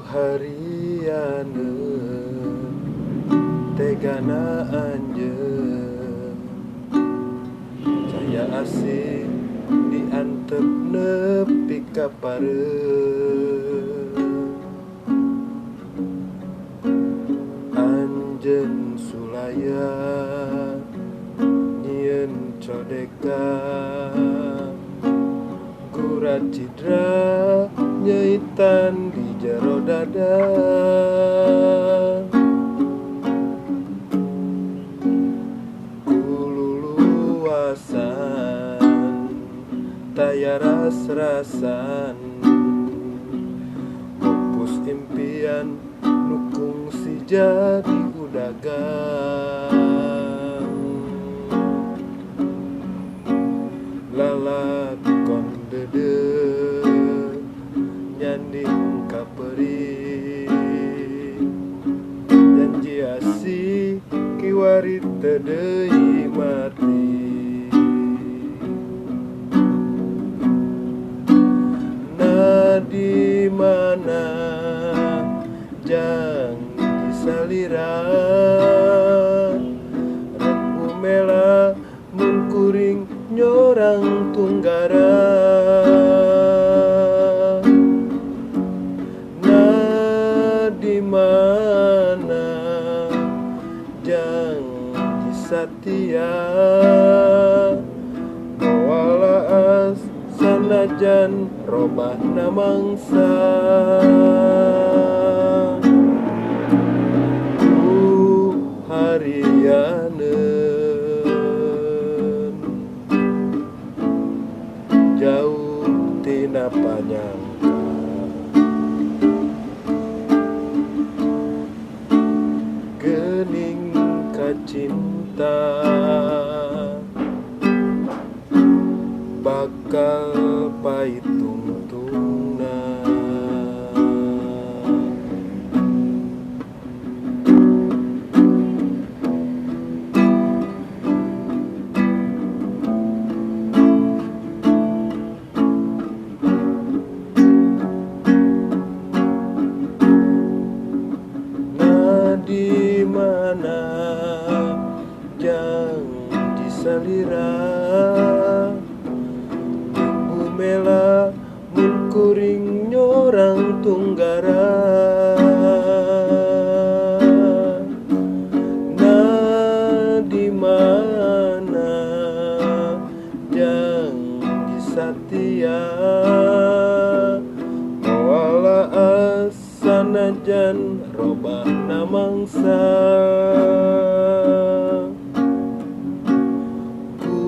harianeun tegana anjeun caya asih diantep nepi ka pareum anjeun sulaya nyieun codeka gurat cidra nyeitan di jero dada kululuasan taya ras-rasan pupus impian nu kungsi jadi udagang lalakon deudeuh nyanding kaperih janji asih kiwari teu deui mati na di mana janji salira rek bumela mun kuring nyorang tunggara na di mana janji satia moal laas sanajan robahna mangsa ku harianeun jauh tina panyangka geuning kacinta bakal pait tungtungna. Na di mana janji salira bumela mun kuring nyorang tunggara na di mana janji satia moal laas sanajan robahna mangsa ku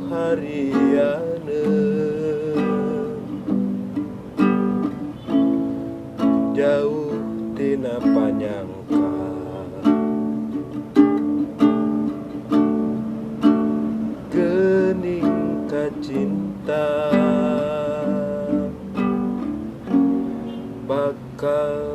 harianeun jauh tina panyangka geuning kacinta bakal